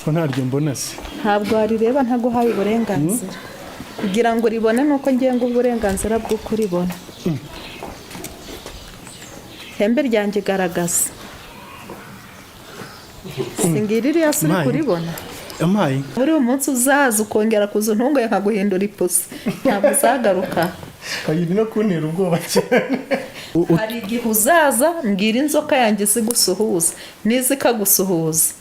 Ko ntaryo mbona se? Ntabwo warireba ntaguhaye uburenganzira. Kugira ngo uribone nuko ngiye nguha uburenganzira bw'uko uribona. Ihembe ryanjye garagaza. Singira iriya si uri Mayi. kuribona. Amayi. Buri umunsi uzaza ukongera kuza untunguye nkaguhindura ipusi, ntabwo uzagaruka. Iri no kuntera ubwoba cyane. Hari igihe uzaza mbwira inzoka yanjye izigusuhuza, niza ikagusuhuza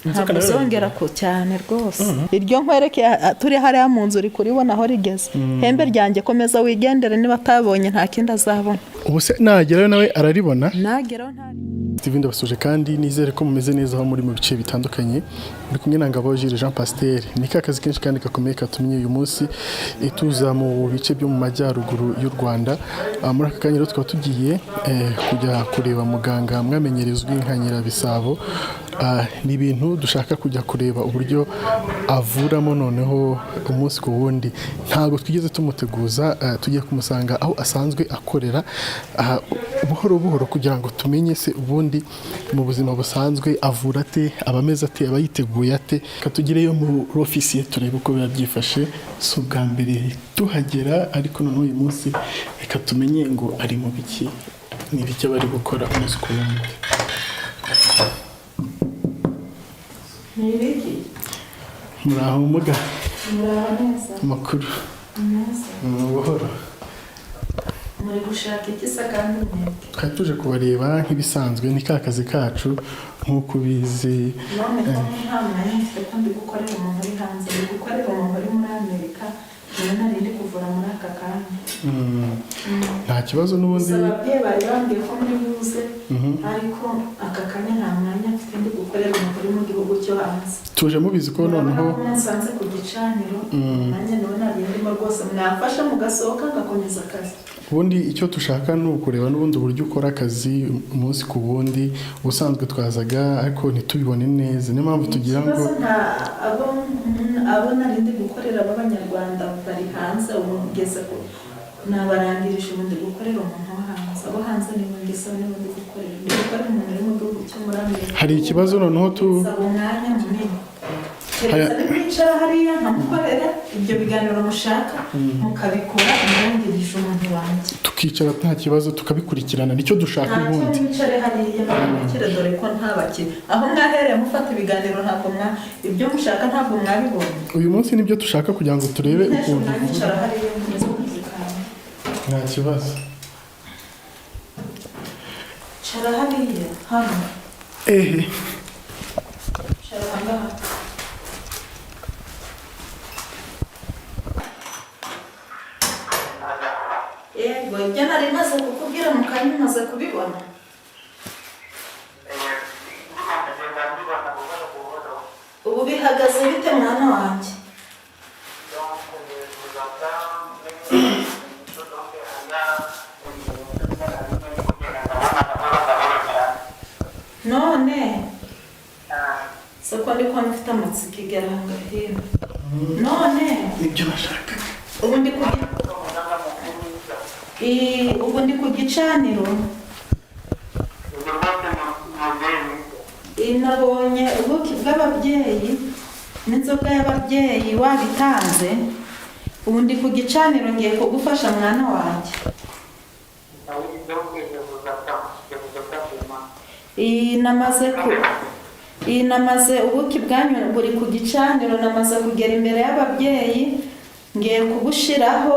Inzoka ntabwo nayo uzongera ku cyane rwose. Iryo nkwereke turi hariya mu nzu uri kuribona aho rigeze. Hembe ryanjye, komeza wigendere, niba atabonye nta kindi azabona. Ubu se nagerayo nawe araribona? Nageraho ntari. Steven, ndabasuje kandi nizere ko mumeze neza aho muri mu bice bitandukanye. Muri kumwe na Ngabo Jules Jean Pasteur. Ni ka kazi kenshi kandi gakomeye katumye uyu munsi tuza mu bice byo mu majyaruguru y'u Rwanda. Muri aka kanya rero tukaba tugiye kujya kureba muganga mwamenyerezwa nka Nyirabisabo. Ni ibintu dushaka kujya kureba uburyo avuramo noneho umunsi ku wundi. Ntabwo twigeze tumuteguza, tugiye kumusanga aho asanzwe akorera, buhoro buhoro kugira ngo tumenye se ubundi mu buzima busanzwe avura ate, aba ameze ate, aba yiteguye ate. Reka tugereyo muri ofisi ye turebe uko biba byifashe. Si ubwa mbere tuhagera, ariko noneho uyu munsi reka tumenye ngo ari mu biki, ni ibiki aba ari gukora umunsi ku wundi. Ni ibiki? Muraho muga? Muraho neza. Amakuru? Neza. Buhoro. Muri gushaka iki se kandi mwebwe? Twari tuje kubareba nk'ibisanzwe, ni ka kazi kacu nk'uko ubizi. None ko nta mwanya mfite, ko ndi gukorera umuntu uri hanze, ndi gukorera umuntu uri muri Amerika, niwe nari ndi kuvura muri aka kanya. Nta kibazo n'ubundi. Gusa ababyeyi bari bambwiye ko muri buze, ariko aka kanya nta mwanya mfite, ndi gukorera umuntu uri mu gihugu cyo hanze. Tuje mubizi ko noneho Murabona ko nsanze ku gicaniro, nanjye niwe nari ndimo rwose. Mwafasha mugasohoka ngakomeza akazi. Ubundi icyo dushaka ni ukureba n'ubundi uburyo ukora akazi umunsi ku wundi. Ubusanzwe twazaga ariko ntitubibone neza, niyo mpamvu tugira ngo Ikibazo nta abo nari ndi gukorera b'abanyarwanda bari hanze, ubu ngeze ku nabarangirije, ubu ndi gukorera umuntu wo hanze. Abo hanze nibo ngezeho, nibo ndi gukorera. Ndi gukorera umuntu uri mu gihugu cyo muri Amerika. Hari ikibazo noneho tu Nsaba umwanya munini, keretse nicara hariya nkamukorera ibyo biganiro mushaka, mukabikora murangirije umuntu wanjye. Tukicara nta kibazo, tukabikurikirana, nicyo dushaka Ntacyo. Ubundi Mwicare hariya mwandikire, dore ko nta bakiriya. Aho mwahereye mufata ibiganiro, ntabwo mwa ibyo mushaka ntabwo mwabibonye. Uyu munsi nibyo dushaka kugira ngo turebe Nteshe ukuntu mwanyicara hariya mukomeze akazi kawe. Nta kibazo. Cara hariya hano. Ehe. Cara ahangaha. Yego, ibyo nari maze kukubwira mu kanya umaze kubibona. Ubu bihagaze bite mwana wanjye? None soko ndi kubona ufite amatsiko igaranga hino none. Nibyo nashakaga. Ubu ndi ku ubu ndi ku gicaniro. Nabonye ubuki bw'ababyeyi n'inzoga y'ababyeyi wabitanze. Ubu ndi ku gicaniro, ngiye kugufasha mwana wanjye. Iyi namaze ku iyi namaze ubuki bwanyu buri ku gicaniro, namaze kugera imbere y'ababyeyi, ngiye kubushiraho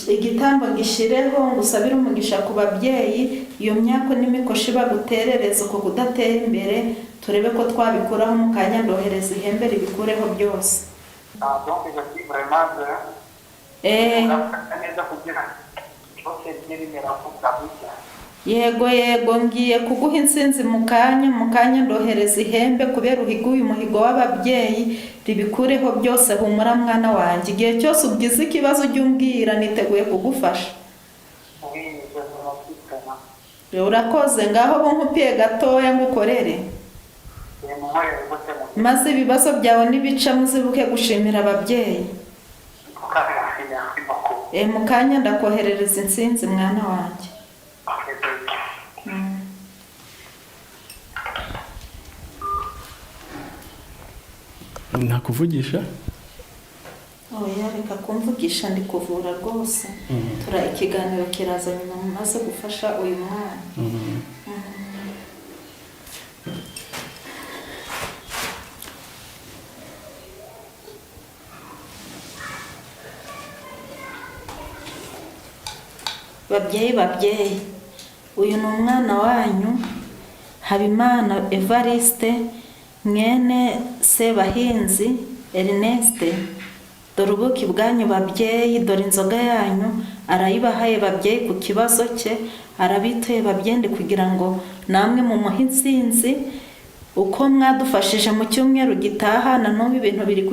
igitambo gishireho ngusabire umugisha ku babyeyi. Iyo myako n'imikoshi baguterereza uko kudatera imbere, turebe ko twabikuraho. Mu kanya ndohereza ihembe ribikureho byose. Donc je suis vraiment neza kugira byose bijye bimera uko bwabujya. Yego yego, ngiye kuguha intsinzi mu kanya. Mu kanya ndohereza ihembe kubera uhiguye umuhigo w'ababyeyi, ribikureho byose. Humura mwana wanjye, igihe cyose ugize ikibazo ujye umbwira, niteguye kugufasha. Oui, je vous remercie vraiment. Urakoze, ngaho bunkupiye gatoya ngukorere. Munkorere rwose mu Maze ibibazo byawe nibica muzibuke gushimira ababyeyi. Merci beaucoup. Mu kanya ndakoherereza intsinzi mwana wanjye. Ok, baby. Ntakuvugisha? Oya, reka kumvugisha, ndi kuvura rwose. Tura ikiganiro kiraza nyuma mumaze gufasha uyu mwana. Babyeyi, babyeyi, uyu ni umwana wanyu Habimana Evariste, mwene Sebahinzi Erneste. Dore ubuki bwanyu babyeyi, dore inzoga yanyu, arayibahaye babyeyi ku kibazo cye, arabituye babyeyi kugira ngo namwe mumuhe intsinzi. Uko mwadufashije mu cyumweru gitaha, na n'ubu ibintu biri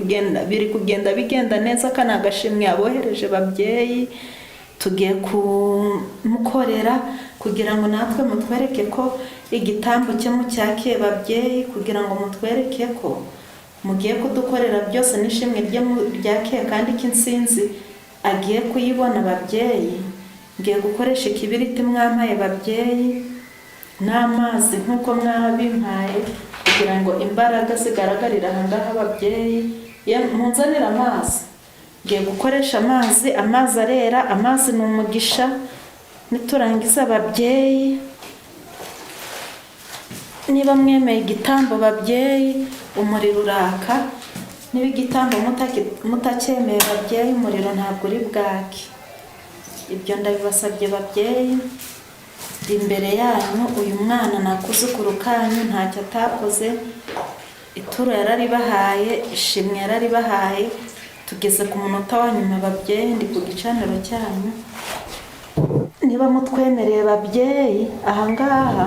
kugenda bigenda neza. Aka ni agashimwe yabohereje babyeyi. Tugiye kumukorera kugira ngo natwe mutwereke ko igitambo cye mucyakiye babyeyi, kugira ngo mutwereke ko mugiye kudukorera byose n'ishimwe rye ryakiye kandi ko intsinzi agiye kuyibona babyeyi. Ngiye gukoresha ikibiriti mwampaye babyeyi n'amazi nk'uko mwabimpaye, kugira ngo imbaraga zigaragarire aha ngaha babyeyi. Munzanire amazi. Ngiye gukoresha amazi. Amazi arera, amazi ni umugisha. Niturangiza ababyeyi, niba mwemeye igitambo babyeyi, umuriro uraka. Niba igitambo mutacyemeye babyeyi, umuriro ntabwo uri bwake. Ibyo ndabibasabye babyeyi. Imbere yanyu uyu mwana ni akuzukuru kanyu, ntacyo atakoze. Ituro yararibahaye, ishimwe yararibahaye. Tugeze ku munota wa nyuma babyeyi, ndi ku gicaniro cyanyu. Niba mutwemereye babyeyi, ahangaha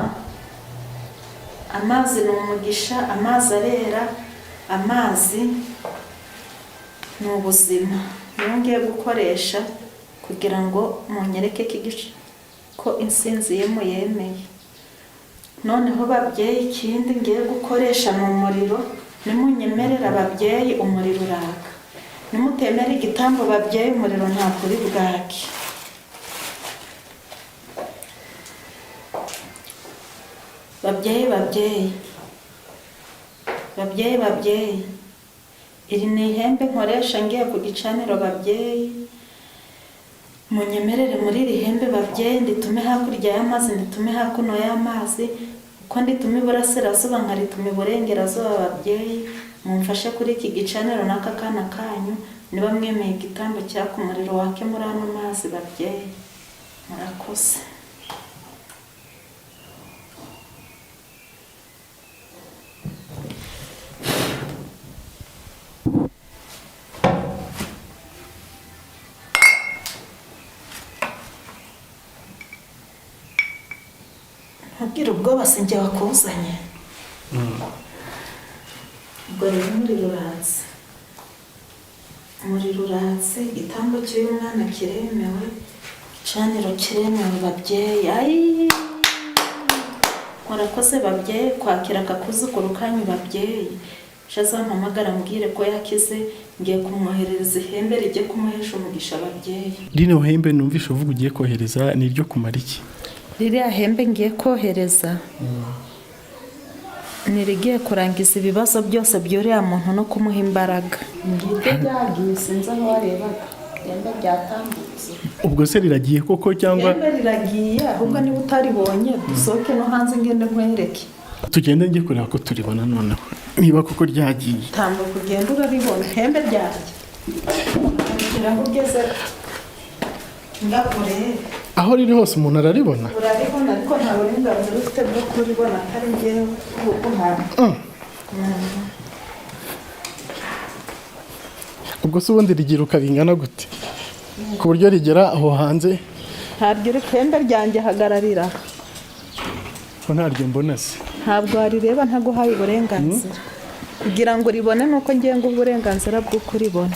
amazi ni umugisha, amazi arera, amazi ni ubuzima. Niyo ngiye gukoresha kugira ngo munyereke ko ko intsinzi ye muyemeye. Noneho babyeyi, ikindi ngiye gukoresha ni umuriro. Nimunyemerera babyeyi, umuriro uraka. Nimutemera igitambo babyeyi, umuriro ntabwo uri bwake. Babyeyi, babyeyi, babyeyi, babyeyi, iri ni ihembe nkoresha ngiye ku gicaniro babyeyi. Munyemerere muri iri hembe babyeyi, nditume hakurya y'amazi, nditume hakuno y'amazi, uko nditume iburasirazuba nkarituma iburengerazuba babyeyi. Mumfashe kuri iki gicaniro n'aka kana kanyu. Niba mwemeye igitambo cyaka, umuriro wake muri ano mazi babyeyi. Murakoze. Ntugire ubwoba, si njye wakuzanye. Ubwo rero umuriro uratse, umuriro uratse. Igitambo cy'uyu mwana kiremewe, igicaniro kiremewe babyeyi. Ayi, murakoze babyeyi kwakira aka kuzukuru kanyu babyeyi. Ejo azampamagara ambwire ko yakize. Ngiye kumwoherereza ihembe rijye kumuhesha umugisha ababyeyi. Rino hembe numvishe uvuga ugiye kohereza ni iryo kumara iki? Ririya hembe ngiye kohereza ni irigiye kurangiza ibibazo byose by'uriya muntu no kumuha imbaraga. Ngibyo byagiye, sinzi aho warebaga, ihembe ryatambutse. Ubwo se riragiye koko cyangwa? Ihembe riragiye. Ahubwo niba utaribonye, dusohoke no hanze ngende nkwereke. Tugende njye kureba ko turibona noneho niba koko ryagiye. Tambuka ugende, uraribona ihembe ryanjye. Aho ugeze ngakurebe. Aho riri hose umuntu araribona? Uraribona, ariko nta burenganzira ufite bwo kuribona atari njyewe uguhaye. Ubwo se ubundi rigiruka bingana gute ku buryo rigera aho hanze? Ntabwo iri hembe ryanjye, hagararira. Ko ntaryo mbona se? Ntabwo warireba ntaguhaye uburenganzira. Kugira ngo uribone ni uko ngiye nguha uburenganzira bwo kuribona.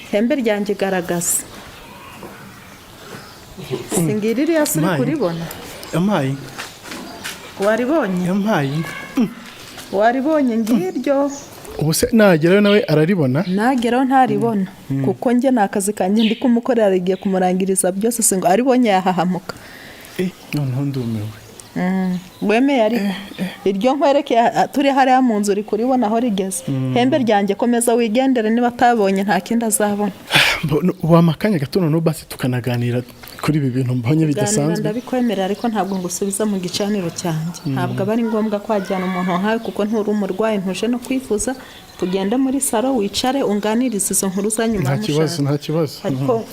Ihembe ryanjye igaragaza singira iriya si uri Mayi. kuribona? Yampaye. Waribonye? Yampaye. Waribonye, ngiryo. Ubu se nagerayo nawe araribona? Nageraho ntaribona, kuko njye ni akazi kanjye ndi kumukorera, rigiye kumurangiriza byose. Singo aribonye yahahamuka. Eh, noneho ndumiwe. Wemeye ariko iryo nkwerekeye turi hariya mu nzu uri kuribona aho rigeze. Hembe ryanjye, komeza wigendere, niba atabonye nta kindi azabona. Wampa akanya gato noneho basi tukanaganira kuri ibi bintu mbonye Ganira, bidasanzwe? Ndabikwemerera, ariko ntabwo ngusubiza mu gicaniro cyanjye. Ntabwo aba ari ngombwa kwajyana umuntu nkawe, kuko nturi umurwayi, ntuje no kwivuza. Tugende muri salo, wicare, unganirize izo nkuru za nyuma. Nta kibazo, nta kibazo. Ariko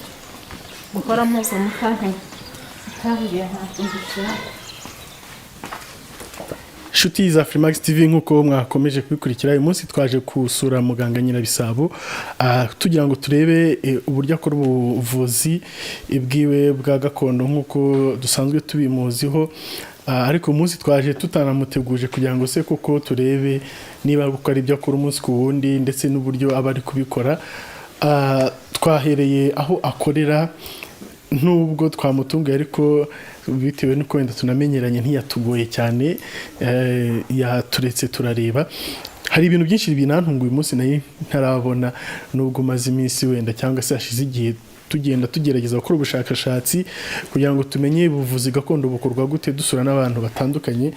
gukora muza mutambwiye ntabwo mbishaka. Inshuti za Freemax TV, nk'uko mwakomeje kubikurikira, uyu munsi twaje gusura muganga Nyirabisabo, tugira ngo turebe uburyo akora ubuvuzi bwiwe bwa gakondo nk'uko dusanzwe tubimuziho. Ariko uyu munsi twaje tutanamuteguje kugira ngo se koko turebe niba gukora ibyo akora umunsi ku wundi ndetse n'uburyo aba ari kubikora. Twahereye aho akorera. Nubwo twamutunguye, ariko bitewe n'uko wenda tunamenyeranye ntiyatugoye cyane, yaturetse turareba. Hari ibintu byinshi binantunguye uyu munsi nayo ntarabona, nubwo umaze iminsi wenda cyangwa se hashize igihe tugenda tugerageza gukora ubushakashatsi kugira ngo tumenye ubuvuzi gakondo bukorwa gute, dusura n'abantu batandukanye.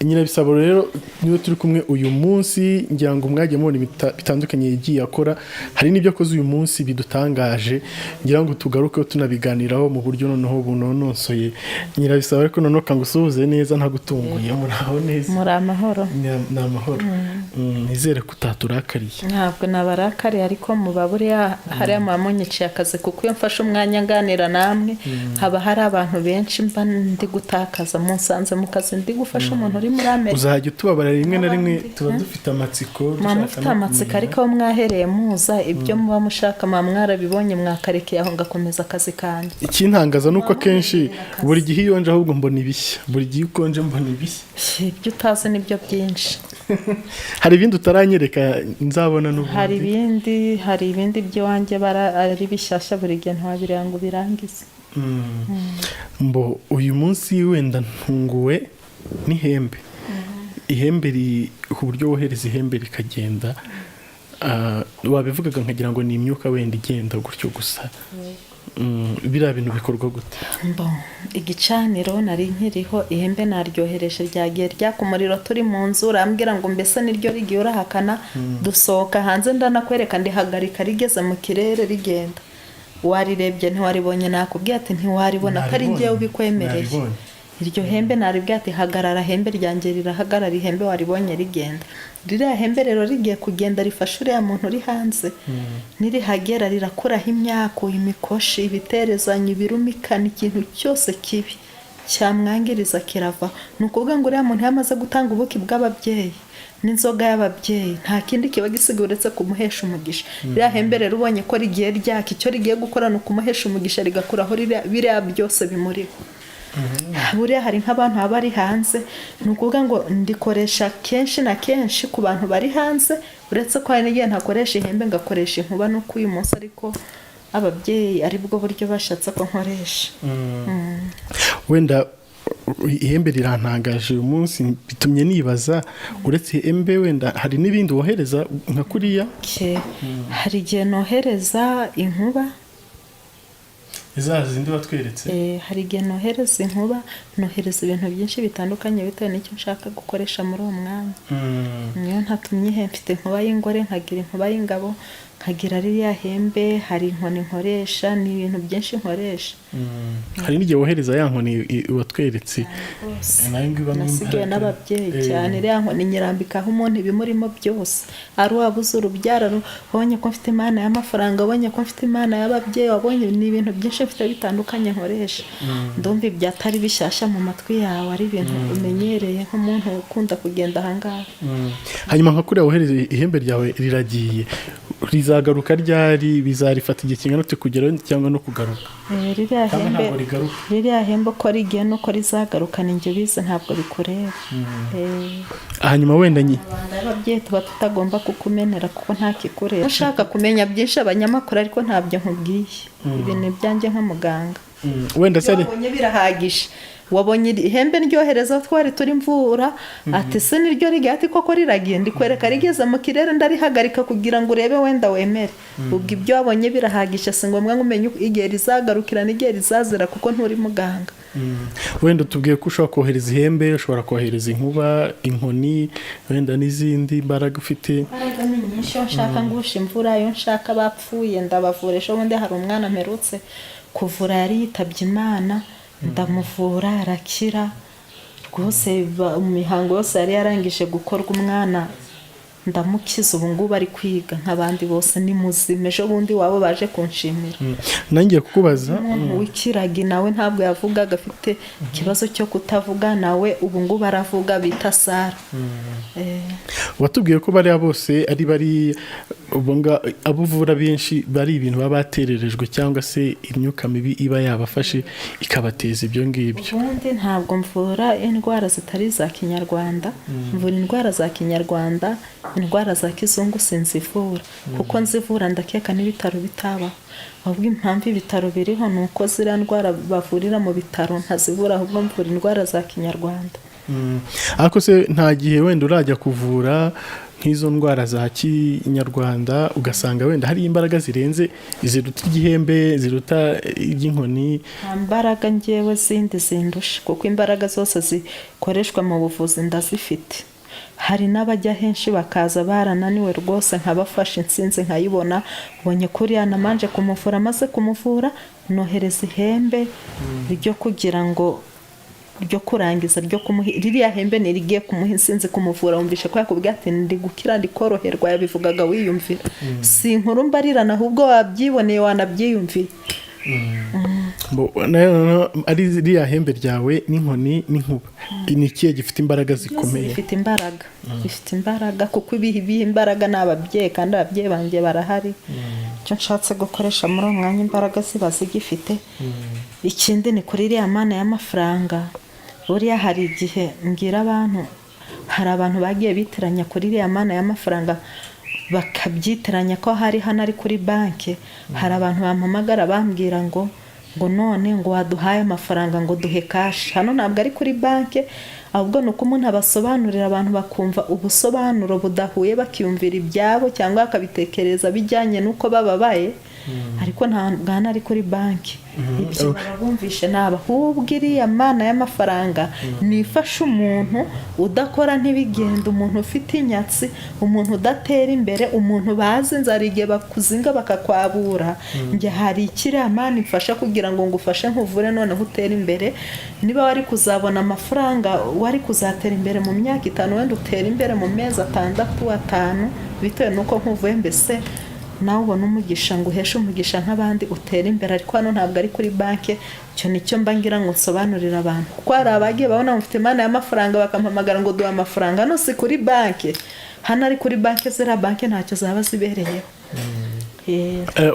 Nyirabisabo rero niwe turi kumwe uyu munsi. Ngira ngo mwagiye mubona bitandukanye yagiye akora. Hari n'ibyo akoze uyu munsi bidutangaje, ngira ngo tugarukeho tunabiganiraho mu buryo noneho bunonosoye. Nyirabisabo, ariko noneho kangusuhuze neza ntagutunguye. Muraho neza? Muri amahoro? Ni amahoro. Nizere ko utaturakariye. Ntabwo nabarakariye, ariko muba buriya hariya muba munyiciye akazi, kuko iyo mfashe umwanya nganira namwe haba hari abantu benshi mba ndi gutakaza. Munsanze mu kazi, ndi gufasha umuntu uri muri Amerika. Uzajya utubabara rimwe na rimwe, N'abandi, tuba dufite amatsiko, muba dushaka mufite no amatsiko, kumenya. ariko aho mwahereye muza, ibyo muba mushaka muba mwarabibonye, mwakarekeye aho ngakomeza akazi kanjye. Ikintangaza ni uko akenshi buri gihe iyo nje ahubwo mbona ibishya, buri gihe uko nje mbona ibishya. Ibyo utazi nibyo byinshi. Hari ibindi utaranyereka nzabona n'ubundi. Hari ibindi by'iwanjye ari bishyashya buri gihe, ntiwabireba ngo ubirangize. Mbo uyu munsi wenda ntunguwe n'ihembe, ihembe ku buryo wohereza ihembe rikagenda. Wabivugaga nkagira ngo ni imyuka wenda igenda gutyo gusa. Biriya bintu bikorwa gute? Mbo igicaniro nari nkiriho, ihembe naryohereje, ryagiye ryaka umuriro turi mu nzu. Urambwira ngo mbese niryo rigiye, urahakana. Dusohoka hanze, ndanakwereka, ndihagarika rigeze mu kirere rigenda. Warirebye ntiwaribonye? Nakubwiye ati ntiwaribona atari Naribonye, njyewe ubikwemereye. naribonye. Iryo hembe naribwiye ati hagarara hembe ryanjye, rirahagarara. Ihembe waribonye rigenda. Ririya hembe rero rigiye kugenda rifasha uriya muntu uri hanze. Nirihagera rirakuraho imyaku, imikoshi, ibiterezanyo, ibirumikana, ikintu cyose kibi cyamwangiriza kiravaho. Ni ukuvuga ngo uriya muntu iyo amaze gutanga ubuki bw'ababyeyi n'inzoga y'ababyeyi, nta kindi kiba gisigaye uretse kumuhesha umugisha. Ririya hembe rero ubonye ko rigiye ryaka, icyo rigiye gukora ni ukumuhesha umugisha, rigakuraho biriya byose bimuriho. Buriya hari nk'abantu baba bari hanze. Ni ukuvuga ngo ndikoresha kenshi na kenshi ku bantu bari hanze, uretse ko hari n'igihe ntakoresha ihembe ngakoresha inkuba, nuko uyu munsi ariko ababyeyi aribwo buryo bashatse ko nkoresha. Wenda ihembe rirantangaje uyu munsi, bitumye nibaza, uretse ihembe wenda hari n'ibindi wohereza nka kuriya? Okay. Hari igihe nohereza inkuba. Za zindi watweretse? Hari igihe nohereza inkuba, nohereza ibintu byinshi bitandukanye bitewe n'icyo nshaka gukoresha muri uwo mwanya. Niyo ntatumye ihembe, mfite inkuba y'ingore, nkagira inkuba y'ingabo, nkagira ririya hembe, hari inkoni nkoresha, ni ibintu byinshi nkoresha. Hari n'igihe wohereza ya nkoni watweretse Rwose. Nayo ngo ibamo Nasigaye imbaraga. n'ababyeyi cyane. Iriya nkoni nyirambikaho umuntu ibimurimo byose, ari uwabuze urubyaro, wabonye ko mfite imana y'amafaranga, wabonye ko mfite imana y'ababyeyi, wabonye ni ibintu byinshi mfite bitandukanye nkoresha. Ndumva ibyo atari bishyashya mu matwi yawe, ari ibintu umenyereye nk'umuntu ukunda kugenda ahangaha. Hanyuma nka kuriya wohereza ihembe ryawe riragiye, rizagaruka ryari? Bizarifata igihe kingana ute kugeraho cyangwa no kugaruka? Ririya Cyangwa hembe ntabwo rigaruka? Ririya hembe uko rigiye n'uko rizagaruka ni njye ubizi, ntabwo bikureba. Hanyuma wenda Amabanga y'ababyeyi tuba tutagomba kukumenera kuko nta kikureba. Ushaka kumenya byinshi abanyamakuru, ariko ntabyo nkubwiye, ibi ni ibyanjye nka muganga. Wenda se ari Wabonye birahagije. Wabonye ihembe ndyohereza twari turi mvura, ati se niryo rigiye? Ati koko riragiye. Ndikwereka rigeze mu kirere, ndarihagarika kugira ngo urebe wenda wemere. Ubwo ibyo wabonye birahagije, si ngombwa ngo umenye igihe rizagarukira n'igihe rizazira kuko nturi muganga. Wenda tubwiye ko ushobora kohereza ihembe, ushobora kohereza inkuba, inkoni, wenda n'izindi mbaraga ufite. Imbaraga ni nyinshi. Iyo nshaka ngusha imvura, iyo nshaka abapfuye ndabavura. Ejo bundi hari umwana mperutse kuvura yari yitabye Imana, ndamuvura arakira rwose. Mu mihango yose yari yarangije gukorwa, umwana ndamukiza, ubu ngubu ari kwiga nk'abandi bose, ni muzima. Ejo bundi wabo baje kunshimira. Nangiye kukubaza. Umuntu w'ikiragi nawe ntabwo yavugaga, afite ikibazo cyo kutavuga, nawe ubu ngubu aravuga, bita Sara. Watubwiye ko bariya bose ari bari ubwo abo uvura benshi bari ibintu baba batererejwe cyangwa se imyuka mibi iba yabafashe ikabateza ibyo ngibyo. Ubundi ntabwo mvura indwara zitari iza kinyarwanda, mvura indwara za kinyarwanda. Indwara za kizungu sinzivura, kuko nzivura ndakeka n'ibitaro bitabaho. Ahubwo impamvu ibitaro biriho ni uko ziriya ndwara bavurira mu bitaro ntazivura, ahubwo mvura indwara za kinyarwanda. Ariko se nta gihe wenda urajya kuvura nk'izo ndwara za kinyarwanda ugasanga wenda hari imbaraga zirenze, ziruta igihembe, ziruta iby'inkoni? Nta mbaraga ngewe zindi zindusha, kuko imbaraga zose zikoreshwa mu buvuzi ndazifite. Hari n'abajya henshi bakaza barananiwe rwose, nkabafasha intsinzi nkayibona. Ubonye kuriya namanje kumuvura, amaze kumuvura nohereza ihembe ryo kugira ngo ryo kurangiza, ryo kumuha ririya hembe ni rigiye kumuha intsinzi. Kumuvura wumvishe ko yakubwiye ati ndi gukira, ndi koroherwa, yabivugaga wiyumvira. Si inkuru mbarirana, ahubwo wabyiboneye, wanabyiyumviye. Ari ririya hembe ryawe n'inkoni n'inkuba, ni ikihe gifite imbaraga zikomeye? Bifite imbaraga, bifite imbaraga, kuko ibiha imbaraga ni ababyeyi, kandi ababyeyi banjye barahari. Icyo nshatse gukoresha muri uwo mwanya imbaraga ziba zigifite. Ikindi ni kuri iriya mana y'amafaranga. Buriya hari igihe mbwira abantu, hari abantu bagiye bitiranya kuri iriya mana y'amafaranga, bakabyitiranya ko hari hano ari kuri banki. Hari abantu bampamagara bambwira ngo none ngo waduhaye amafaranga, ngo duhe cash. Hano ntabwo ari kuri banki, ahubwo ni uko umuntu abasobanurira, abantu bakumva ubusobanuro budahuye, bakiyumvira ibyabo cyangwa bakabitekereza bijyanye n'uko bababaye, ariko ntabwo hano ari kuri banki. Ibyo baba bumvishe nabi. Ahubwo iriya mana y'amafaranga nifasha umuntu udakora ntibigende, umuntu ufite inyatsi, umuntu udatera imbere, umuntu bazi inzara, igihe bakuzinga bakakwabura. Njye hari ikiriya mana imfasha kugira ngo ngufashe, nkuvure, noneho utere imbere. Niba wari kuzabona amafaranga, wari kuzatera imbere mu myaka 5, wenda utera imbere mu mezi 6, 5, bitewe n'uko nkuvuye. Mbese nawe ubona umugisha, ngo uheshe umugisha nk'abandi, utere imbere. Ariko hano ntabwo ari kuri banki. Icyo nicyo mba ngira ngo nsobanurire abantu, kuko hari abagiye babona mufite imana y'amafaranga bakampamagara ngo duhe amafaranga. Hano si kuri banki. Hano ari kuri banki, ziriya banki ntacyo zaba zibereyeho.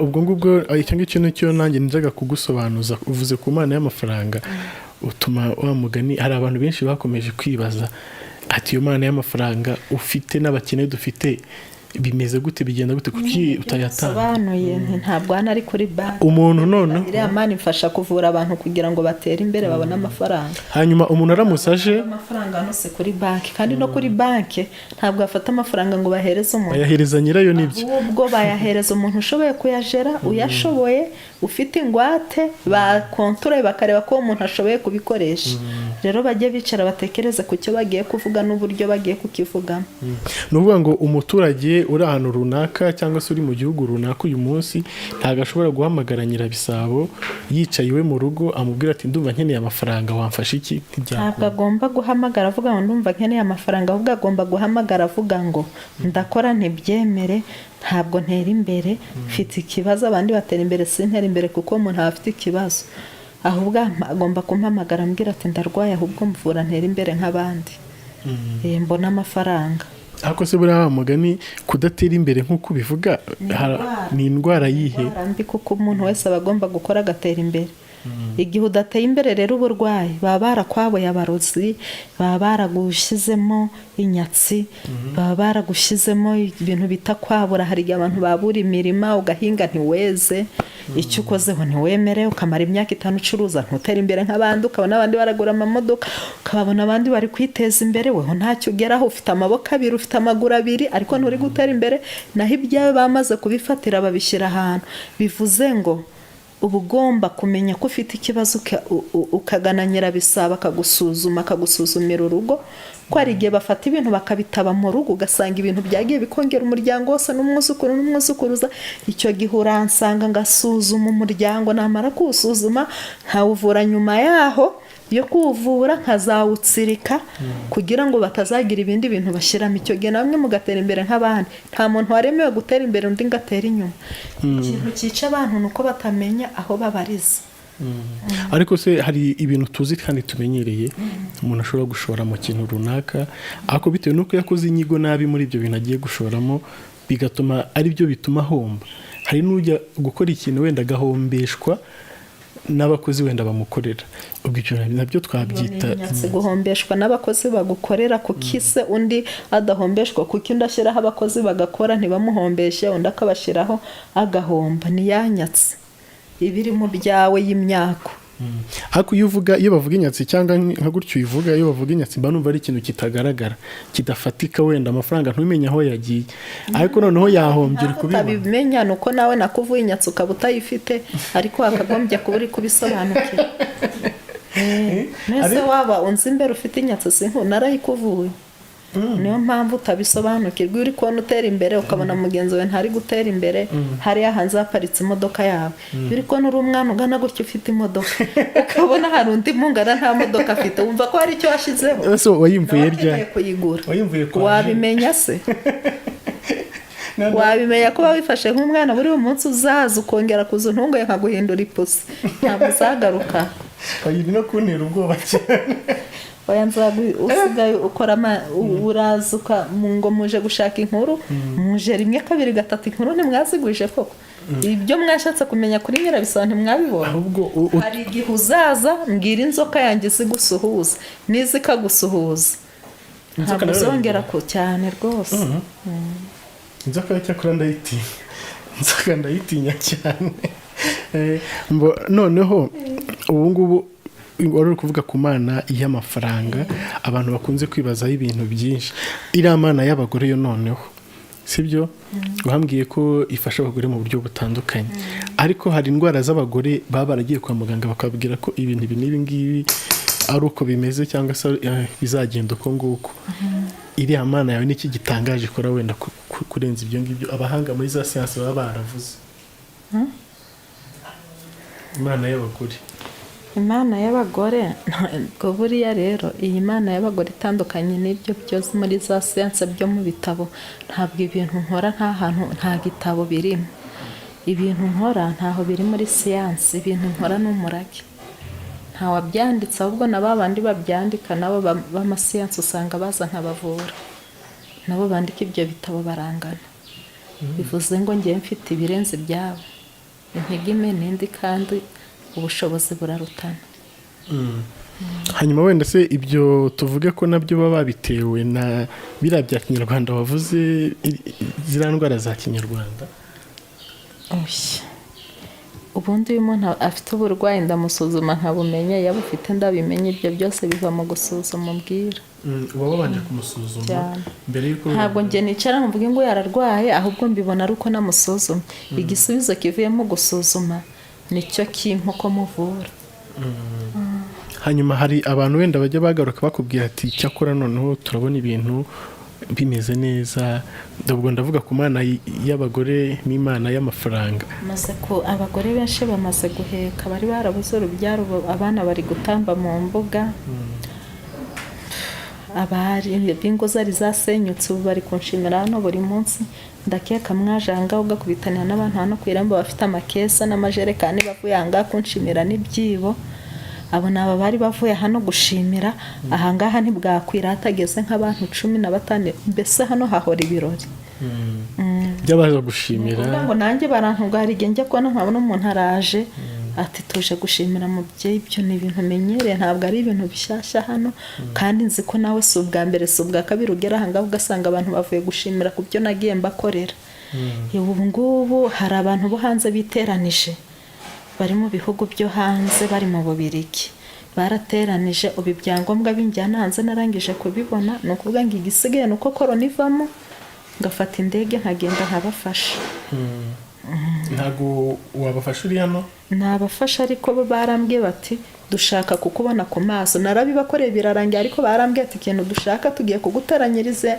Ubwo ngubwo icyo ngicyo nicyo nanjye njyaga kugusobanuza. Uvuze ku mana y'amafaranga, utuma wa mugani hari abantu benshi bakomeje kwibaza ati iyo mana y'amafaranga ufite n'abakene dufite bimeze gute, bigenda gute, kuki utayatanga? Sobanuye nti ntabwo hano ari kuri banki. Umuntu none Iriya mana imfasha kuvura abantu kugira ngo batere imbere, babone amafaranga. Hanyuma umuntu aramutse aje Amafaranga hano si kuri banki, kandi no kuri banki ntabwo bafata amafaranga ngo bahereze umuntu. Bayahereza nyirayo, nibyo. Ahubwo bayahereza umuntu ushoboye kuyajera, uyashoboye, ufite ingwate, bakontorore bakareba ko uwo muntu ashoboye kubikoresha. Rero bajye bicara batekereze ku cyo bagiye kuvuga n'uburyo bagiye kukivugamo. Ni ukuvuga ngo umuturage uri ahantu runaka cyangwa se uri mu gihugu runaka uyu munsi ntabwo ashobora guhamagara Nyirabisabo yicaye iwe mu rugo amubwira ati ndumva nkeneye amafaranga, wamfasha iki? Ntabwo Ntibyakunda. agomba guhamagara avuga ngo ndumva nkeneye amafaranga, ahubwo agomba guhamagara avuga ngo ndakora ntibyemere, ntabwo ntera imbere, mfite ikibazo, abandi batera imbere sintera imbere, kuko umuntu aba afite ikibazo. Ahubwo agomba kumpamagara ambwira ati ndarwaye, ahubwo mvura ntera imbere nk'abandi, mbone amafaranga. Ariko se buriya wa mugani kudatera imbere nk'uko ubivuga ni indwara yihe? Indwara mbi, kuko umuntu wese aba agomba gukora agatera imbere. Igihe udateye imbere rero uburwayi baba barakwabuye abarozi, baba baragushyizemo inyatsi, baba baragushyizemo ibintu bita kwabura. Hari igihe abantu babura imirima, ugahinga ntiweze, icyo ukozeho ntiwemere, ukamara imyaka 5 ucuruza ntutere imbere nk'abandi, ukabona abandi baragura amamodoka, ukababona abandi bari kwiteza imbere, weho ntacyo ugeraho. Ufite amaboko abiri, ufite amaguru abiri, ariko nturi gutera imbere. Naho ibyawe bamaze kubifatira babishyira ahantu, bivuze ngo Uba ugomba kumenya ko ufite ikibazo, ukagana nyirabisabo akagusuzuma, akagusuzumira urugo, ko hari igihe bafata ibintu bakabitaba mu rugo, ugasanga ibintu byagiye bikongera umuryango wose n'umwuzukuru n'umwuzukuruza. Icyo gihe uransanga ngasuzuma umuryango, namara kuwusuzuma nkawuvura, nyuma yaho yo kuwuvura nkazawutsirika kugira ngo batazagira ibindi bintu bashyiramo. Icyo gihe namwe mugatera imbere nk'abandi. Nta muntu waremewe gutera imbere undi ngo atere inyuma. Ikintu cyica abantu ni uko batamenya aho babariza. Ariko se hari ibintu tuzi kandi tumenyereye, umuntu ashobora gushora mu kintu runaka, ariko bitewe n'uko yakoze inyigo nabi muri ibyo bintu agiye gushoramo, bigatuma ari byo bituma ahomba? Hari n'ujya gukora ikintu wenda agahombeshwa n'abakozi wenda bamukorera. Ubwo ibyo nabyo twabyita Inyatsi. Guhombeshwa n'abakozi bagukorera, kuki se undi adahombeshwa? Kuki undi ashyiraho abakozi bagakora ntibamuhombeshe, undi akabashyiraho agahomba? Ni ya nyatsi iba iri mu byawe y'imyako. Ariko iyo uvuga, iyo bavuga inyatsi cyangwa nka gutyo uyivuga, iyo bavuga inyatsi mba numva ari ikintu kitagaragara, kidafatika, wenda amafaranga ntumenye aho yagiye, ariko noneho yahombye uri Ntabwo kubibona. utabimenya, ni uko nawe nakuvuye inyatsi ukaba utayifite, ariko wakagombye kuba uri kubisobanukira. Mbese waba unzi imbere ufite inyatsi? Sinku narayikuvuye, niyo mpamvu utabisobanukirwa. Iyo uri kubona utera imbere, ukabona mugenzi wawe ntari gutera imbere, hariya hanze haparitse imodoka yawe, iyo uri kubona uri umwana ugana gutya ufite imodoka, ukabona hari undi mungana nta modoka afite, wumva ko hari icyo washyizeho. Ese wayimvuye Nawe akeneye ryari? kuyigura. Wayimvuye kwa Wabimenya se? Wabimenya kuba wifashe nk'umwana? Buri munsi uzaza ukongera kuza untunguye nkaguhindura ipusi, ntabwo uzagaruka. Iri no kuntera ubwoba cyane. Oya, usigaye ukora uraza ngo muje gushaka inkuru, muje rimwe, kabiri, gatatu, inkuru ntimwazigwije koko? Ibyo mwashatse kumenya kuri nyirabisabo ntimwabibonye? Ahubwo Hari igihe uzaza mbwira inzoka yanjye izigusuhuza, niza ikagusuhuza Inzoka ntabwo nayo uzongera ku cyane rwose. Inzoka yo cyakora ndayitinya, inzoka ndayitinya cyane. Noneho ubu ngubu wari uri kuvuga ku mana y'amafaranga, abantu bakunze kwibazaho ibintu byinshi. Iriya mana y'abagore yo noneho sibyo, wambwiye ko ifasha abagore mu buryo butandukanye, ariko hari indwara z'abagore baba baragiye kwa muganga bakababwira ko ibintu ibi n'ibi ngibi ari uko bimeze, cyangwa se bizagenda uko nguko. Iriya mana yawe niki gitangaje ikora wenda kurenza ibyo ngibyo abahanga muri za siyansi baba baravuze? Imana y'abagore. Imana y'abagore, ntabwo buriya rero iyi mana y'abagore itandukanye n'ibyo byose muri za siyanse byo mu bitabo. Ntabwo ibintu nkora nta hantu, nta gitabo birimo. Ibintu nkora ntaho biri muri siyanse. Ibintu nkora ni umurage, ntawabyanditse. Ahubwo na ba bandi babyandika nabo b'amasiyanse usanga baza nkabavura, nabo bandika ibyo bitabo barangana. Bivuze ngo ngewe mfite ibirenze ibyabo, intege imwe n'indi, kandi ubushobozi burarutana. Hanyuma wenda se ibyo tuvuge ko nabyo baba babitewe na biriya bya kinyarwanda wavuze, ziriya ndwara za kinyarwanda? Oya. Ubundi iyo umuntu afite uburwayi ndamusuzuma nkabumenya, yaba ufite ndabimenya. Ibyo byose biva mu gusuzuma ubwira. Uba wabanje kumusuzuma Cyane. mbere y'uko? Ntabwo njye nicara ngo mvuge ngo yararwaye, ahubwo mbibona ari uko namusuzumye. Igisubizo kivuyemo gusuzuma nicyo kimpa uko muvura. Hanyuma hari abantu wenda bajya bagaruka bakubwira ati: "Cyakora noneho turabona ibintu bimeze neza." Ubwo ndavuga ku mana y'abagore n'imana y'amafaranga. Maze ku abagore benshi bamaze guheka, bari barabuze urubyaro, ubu abana bari gutamba mu mbuga. Abari b'ingo zari zasenyutse ubu bari kunshimira hano buri munsi. Ndakeka mwaje aha ngaha ugakubitanira n'abantu hano ku irembo bafite amakesa n'amajerekani bavuye aha ngaha kunshimira n'ibyibo. Abo ni aba bari bavuye hano gushimira. Aha ngaha ntibwakwira hatageze nk'abantu 15. Mbese hano hahora ibirori by'abaza gushimira. Kuvuga ngo nanjye barantunga. Hari igihe njya kubona nkabona umuntu araje ati: "Tuje gushimira mubyeyi." Ibyo ni ibintu menyereye, ntabwo ari ibintu bishyashya hano. Kandi nzi ko nawe si ubwa mbere, si ubwa kabiri ugera aha ngaha ugasanga abantu bavuye gushimira ku byo nagiye mbakorera. Ubu ngubu hari abantu bo hanze biteranije, bari mu bihugu byo hanze, bari mu Bubirigi, barateranije. Ubu ibyangombwa binjyana hanze narangije kubibona. Ni ukuvuga ngo igisigaye ni uko korona ivamo, ngafata indege nkagenda nkabafasha. Ntabwo wabafasha uri hano? Nabafasha, ariko bo barambwiye bati dushaka kukubona ku maso. Narabibakoreye birarangiye, ariko barambwiye ati ikintu dushaka, tugiye kuguteranyiriza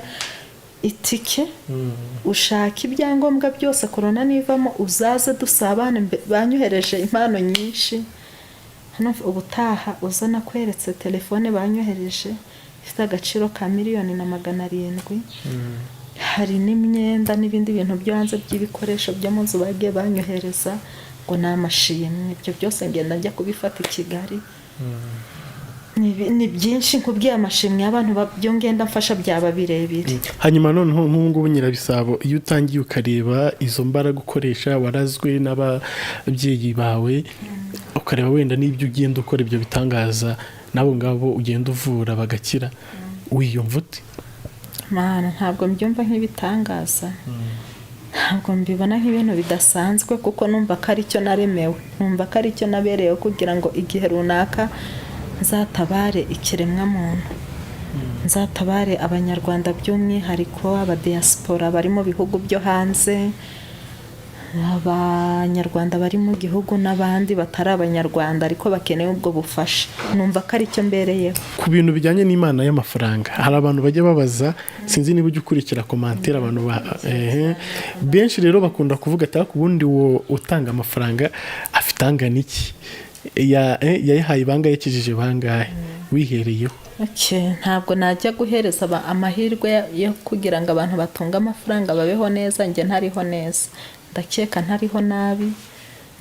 itike, ushaka ibyangombwa byose, korona nivamo uzaze dusabane. Banyohereje impano nyinshi hano. Ubutaha uza nakweretse telefone banyohereje ifite agaciro ka 1,700,000. Hari n'imyenda n'ibindi bintu byo hanze by'ibikoresho byo mu nzu bagiye banyohereza ngo ni amashimwe. Ibyo byose ngenda njya kubifata i Kigali. Ni byinshi, nkubwiye amashimwe y'abantu byo ngenda mfasha byaba birebire. Hanyuma noneho nk'ubu ngubu, Nyirabisabo, iyo utangiye ukareba izo mbaraga ukoresha warazwe n'ababyeyi bawe, ukareba wenda n'ibyo ugenda ukora, ibyo bitangaza, n'abo ngabo ugenda uvura bagakira, wiyumva ute? Mana, ntabwo mbyumva nk'ibitangaza, ntabwo mbibona nk'ibintu bidasanzwe, kuko numva ko ari cyo naremewe, numva ko ari cyo nabereyeho kugira ngo igihe runaka nzatabare ikiremwamuntu, nzatabare Abanyarwanda, by'umwihariko abadiyasipora bari mu bihugu byo hanze, Abanyarwanda bari mu gihugu n'abandi batari Abanyarwanda ariko bakeneye ubwo bufasha. Numva ko ari cyo mbereyeho. Ku bintu bijyanye n'imana y'amafaranga, hari abantu bajya babaza, sinzi niba ujya ukurikira commentaires, abantu benshi rero bakunda kuvuga ati ariko ubundi uwo utanga amafaranga afite angana iki? Yayahaye bangahe? Yakijije bangahe? Wihereyeho. Okay, ntabwo najya guhereza amahirwe yo kugira ngo abantu batunge amafaranga babeho neza njye ntariho neza. Ndakeka ntariho nabi,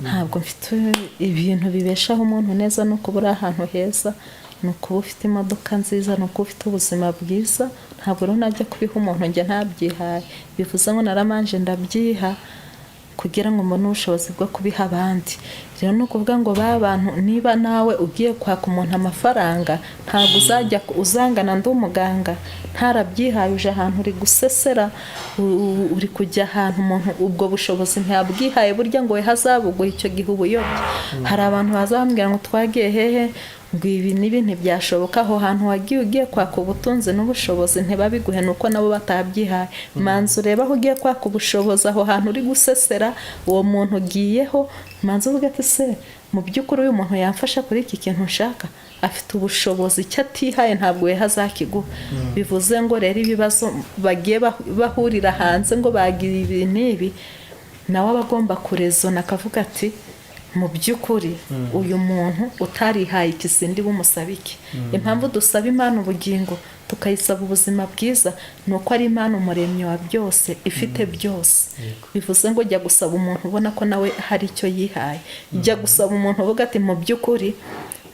ntabwo mfite ibintu bibeshaho umuntu neza. Ni ukuba uri ahantu heza, ni ukuba ufite imodoka nziza, ni ukuba ufite ubuzima bwiza. Ntabwo rero najya kubiha umuntu njye ntabyihaye. Bivuze ngo naramanje ndabyiha kugira ngo mbone ubushobozi bwo kubiha abandi. Rero ni ukuvuga ngo ba bantu, niba nawe ugiye kwaka umuntu amafaranga, ntabwo uzajya uzangana ndi umuganga ntarabyihaye. Uje ahantu uri gusesera, uri kujya ahantu umuntu ubwo bushobozi ntabwihaye, burya ngo we hazabuguha, icyo gihe ubuyobye. Hari abantu bazambwira ngo twagiye hehe, ngo ibi n'ibi ntibyashoboka. Aho hantu wagiye ugiye kwaka ubutunzi n'ubushobozi ntibabiguhe, nuko nabo batabyihaye. Manza urebe aho ugiye kwaka ubushobozi, aho hantu uri gusesera, uwo muntu ugiyeho, manza uvuge ati se mu by'ukuri uyu muntu yamfasha kuri iki kintu nshaka? Afite ubushobozi? Icyo atihaye ntabwo we hazakiguha. Bivuze ngo rero ibibazo bagiye bahurira hanze ngo bagira ibi n'ibi, nawe aba agomba kurezona akavuga ati mu by'ukuri uyu muntu utarihaye iki sindi bumusabe iki. Impamvu dusaba Imana ubugingo, tukayisaba ubuzima bwiza, ni uko ari Imana umuremyi wa byose, ifite byose. Bivuze ngo jya gusaba umuntu ubona ko nawe hari icyo yihaye. Jya gusaba umuntu uvuga ati mu by'ukuri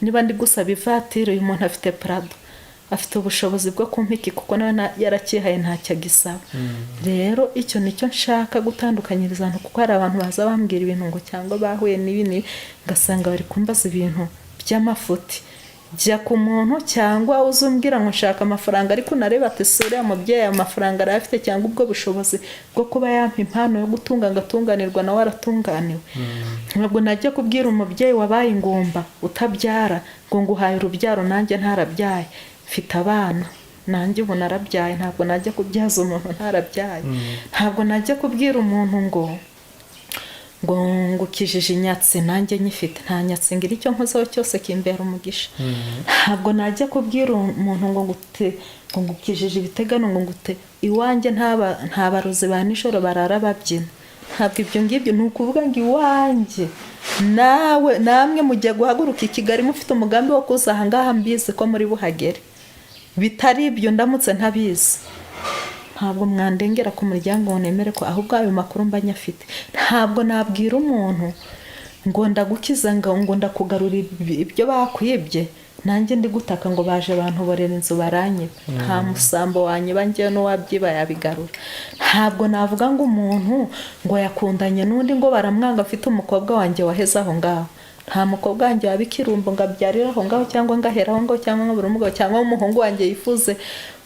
niba ndi gusaba ivatiri, uyu muntu afite Prado, afite ubushobozi bwo kumpa iki, kuko nawe yarakihaye, ntacyo agisaba. Rero icyo nicyo nshaka gutandukanyiriza abantu, kuko hari abantu baza bambwira ibintu ngo cyangwa bahuye n'ibi n'ibi, ngasanga bari kumbaza ibintu by'amafuti. Jya ku muntu cyangwa uzumbwira ngo nshaka amafaranga, ariko unareba ati si uriya mubyeyi ayo mafaranga arayafite, cyangwa ubwo bushobozi bwo kuba yampa impano yo gutunga ngatunganirwa, nawe aratunganiwe. Ntabwo najya kubwira umubyeyi wabaye ingumba utabyara ngo nguhaye urubyaro nanjye ntarabyaye. Mfite abana, nanjye ubu narabyaye. Ntabwo najya kubyaza umuntu ntarabyaye. Ntabwo najya kubwira umuntu ngo ngukijije inyatsi nanjye nyifite. Nta nyatsi ngira, icyo nkozeho cyose kimbera umugisha. Ntabwo najya kubwira umuntu ngo ngute ngo ngukijije ibitegano, ngo ngute iwanjye nta barozi ba nijoro barara babyina. Ntabwo ibyo ngibyo. Ni ukuvuga ngo iwanjye nawe namwe mugiye guhaguruka i Kigali mufite umugambi wo kuza aha ngaha, mbizi ko muri buhagere. Bitari ibyo, ndamutse ntabizi, ntabwo mwandengera ku muryango ngo nemere ko ahubwo ayo makuru mba nyafite. Ntabwo nabwira umuntu ngo ndagukiza, ngo ndakugarura ibyo bakwibye, nanjye ndi gutaka ngo baje bantoborera inzu baranyiba. Nta musambo wanyiba njyewe, n'uwabyiba yabigarura. Ntabwo navuga ngo umuntu ngo yakundanye n'undi ngo baramwanga, afite umukobwa wanjye waheze aho ngaho. Nta mukobwa wanjye waba ikirumbo ngo abyarire aho ngaho, cyangwa ngo ahere aho ngaho, cyangwa ngo abure umugabo, cyangwa umuhungu wanjye yifuze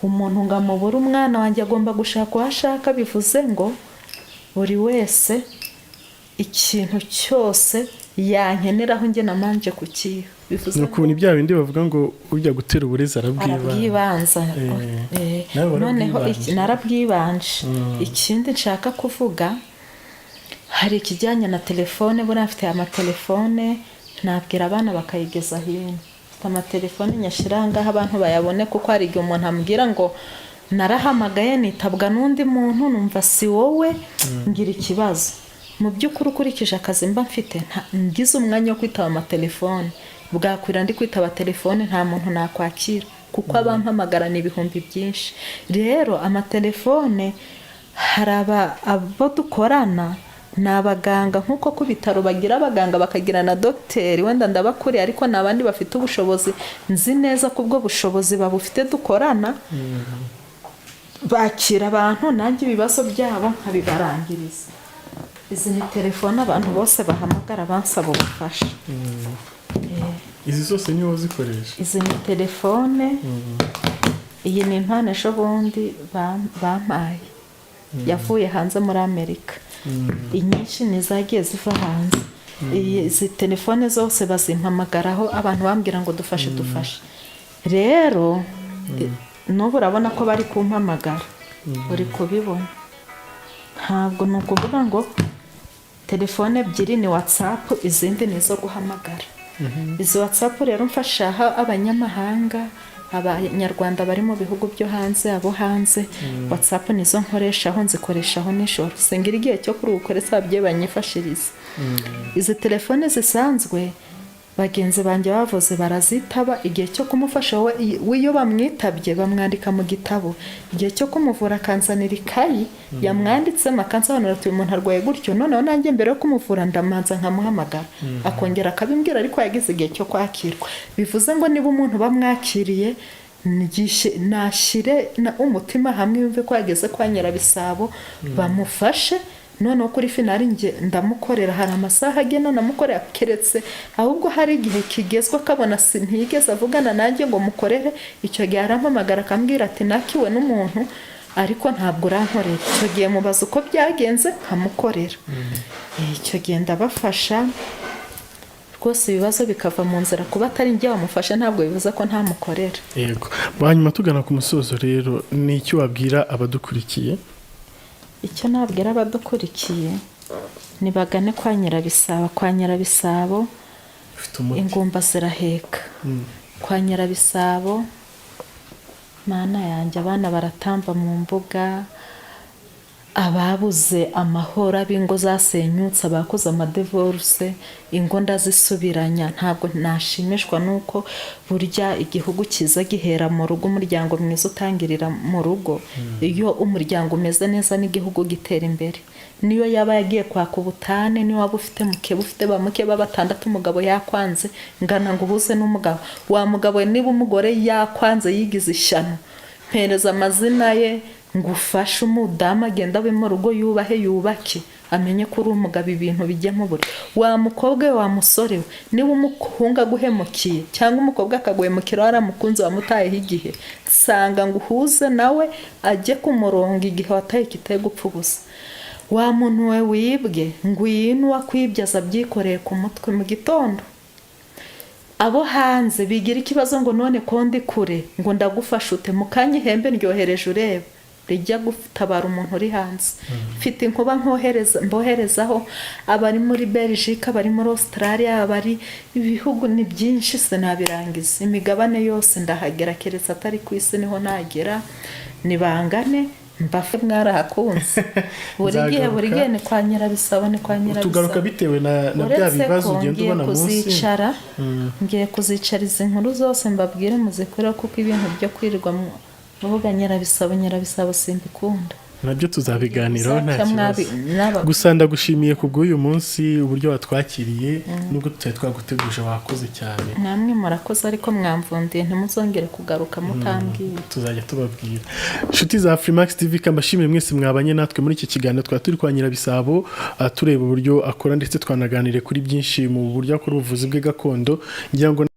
umuntu ngo amubure. Umwana wanjye agomba gushaka uwo ashaka. Bivuze ngo buri wese ikintu cyose yankeneraho njye namanje kukiha. Bivuze Ni ukuntu bya bindi bavuga ngo ujya gutera uburezi arabwibanza. Arabwibanza. Nawe Noneho warabwibanje. Narabwibanje. Ikindi nshaka kuvuga, Hari ikijyanye na telefone. Buriya mfite amatelefone, nabwira abana bakayigeza hino. Mfite amatelefone nyashyira aha ngaha abantu bayabone, kuko hari igihe umuntu ambwira ngo narahamagaye nitabwa n'undi muntu, numva si wowe, ngira ikibazo. Mu by'ukuri, ukurikije akazi mba mfite, ngize umwanya wo kwitaba amatelefone, bwakwira ndi kwitaba telefone, nta muntu nakwakira, kuko abampamagara ni ibihumbi byinshi. Rero amatelefone, hari abo dukorana, ni abaganga, nk'uko ku bitaro bagira abaganga, bakagira na dogiteri. Wenda ndabakuriye, ariko ni abandi bafite ubushobozi, nzi neza ko ubwo bushobozi babufite, dukorana, bakira abantu, nanjye ibibazo byabo nkabibarangiriza. Izi ni telefone abantu bose bahamagara bansaba ubufasha. Izi zose niwo uzikoresha? Izi ni telefone. Iyi ni impano ejo bundi bampaye, yavuye hanze muri Amerika. Inyinshi ni izagiye ziva hanze. Izi telefone zose bazimpamagaraho abantu bambwira ngo dufashe, dufashe. Rero n'ubu urabona ko bari kumpamagara, uri kubibona. Ntabwo ni ukuvuga ngo telefone ebyiri ni WhatsApp, izindi ni izo guhamagara. Izi WhatsApp rero mfashaho abanyamahanga, Abanyarwanda bari mu bihugu byo hanze, abo hanze. WhatsApp nizo nkoreshaho, nzikoreshaho nijoro, singira igihe cyo kuruhuka uretse ababyeyi banyifashiriza. Izi telefone zisanzwe, bagenzi banjye bavuze barazitaba. Igihe cyo kumufasha we, iyo bamwitabye bamwandika mu gitabo, igihe cyo kumuvura akanzanira ikayi yamwanditsemo, akansobanurira ati uyu muntu arwaye gutyo. Noneho nanjye mbere yo kumuvura ndamanza nkamuhamagara, akongera akabimbwira, ariko yagize igihe cyo kwakirwa. Bivuze ngo niba umuntu bamwakiriye, nashyire umutima hamwe, yumve ko yageze kwa Nyirabisabo bamufashe. Noneho kuri finale njye ndamukorera. Hari amasaha agena namukorera, keretse ahubwo hari igihe kigezwe akabona si ntiyigeze avugana nanjye ngo mukorere. Icyo gihe arampamagara akambwira ati nakiwe n'umuntu, ariko ntabwo urankorera. Icyo gihe mubaza uko byagenze, nkamukorera. Icyo gihe ndabafasha rwose, ibibazo bikava mu nzira. Kuba atari njye wamufasha ntabwo bivuze ko ntamukorera. Yego. Hanyuma tugana ku musozo rero, ni icyo wabwira abadukurikiye? Icyo nabwira abadukurikiye, nibagane kwa Nyirabisabo. Kwa Nyirabisabo ufite umuti. Ingumba ziraheka kwa Nyirabisabo. Mana yanjye, abana baratamba mu mbuga, ababuze amahoro, ab'ingo zasenyutse, abakoze amadivorce, ingo ndazisubiranya. Ntabwo nashimishwa n'uko burya igihugu cyiza gihera mu rugo, umuryango mwiza utangirira mu rugo. Iyo umuryango umeze neza, n'igihugu gitera imbere. Niyo yaba yagiye kwaka ubutane, niyo waba ufite mukeba, ufite ba mukeba batandatu, umugabo yakwanze, ngana ngo uhuze n'umugabo wa mugabo. Niba umugore yakwanze, yigize ishyano, mpereza amazina ye ngufashe umudamu agenda abe mu rugo, yubahe, yubake, amenye ko uri umugabo, ibintu bijya mu buryo. Wa mukobwa we, wa musore we, niba umuhungu aguhemukiye cyangwa umukobwa akaguhemukira, waramukunze, wamutayeho igihe, nsanga ngo uhuze nawe ajye ku murongo. Igihe wataye kitari gupfa ubusa. Wa muntu we wibwe, ngwino, uwakwibye aza abyikoreye ku mutwe mu gitondo. Abo hanze bigira ikibazo ngo none ko ndi kure, ngo ndagufasha ute? Mu kanya ihembe ndyohereje, ureba rijya gutabara umuntu uri hanze. Mfite inkuba nkohereza, mboherezaho abari muri Belgique, abari muri Australia, abari ibihugu ni byinshi, sinabirangiza. Imigabane yose ndahagera, keretse atari ku isi niho nagera. Nibangane mbafe, mwarahakunze. Buri gihe, buri gihe ni kwa Nyirabisabo, ni kwa Tugaruka Nyirabisabo. bitewe na bya Uretse bibazo ko ugenda ngiye ubona munsi. kuzicara, ngiye kuzicara izi nkuru zose mbabwire muzikore, kuko ibintu byo kwirirwa muvuga Nyirabisabo, Nyirabisabo, simbikunda. Nabyo tuzabiganiraho, nta Muzaca kibazo. Gusa ndagushimiye ku bw'uyu munsi, uburyo watwakiriye nubwo tutari twaguteguje. Wakoze cyane. Namwe murakoze, ariko mwamvundiye, ntimuzongere kugaruka mutambwiye. Tuzajya tubabwira. Inshuti za Afrimax TV, kambashimire mwese mwabanye natwe muri iki kiganiro. Twari turi kwa Nyirabisabo, tureba uburyo akora, ndetse twanaganiriye kuri byinshi mu buryo akora ubuvuzi bwe gakondo, ngira ngo.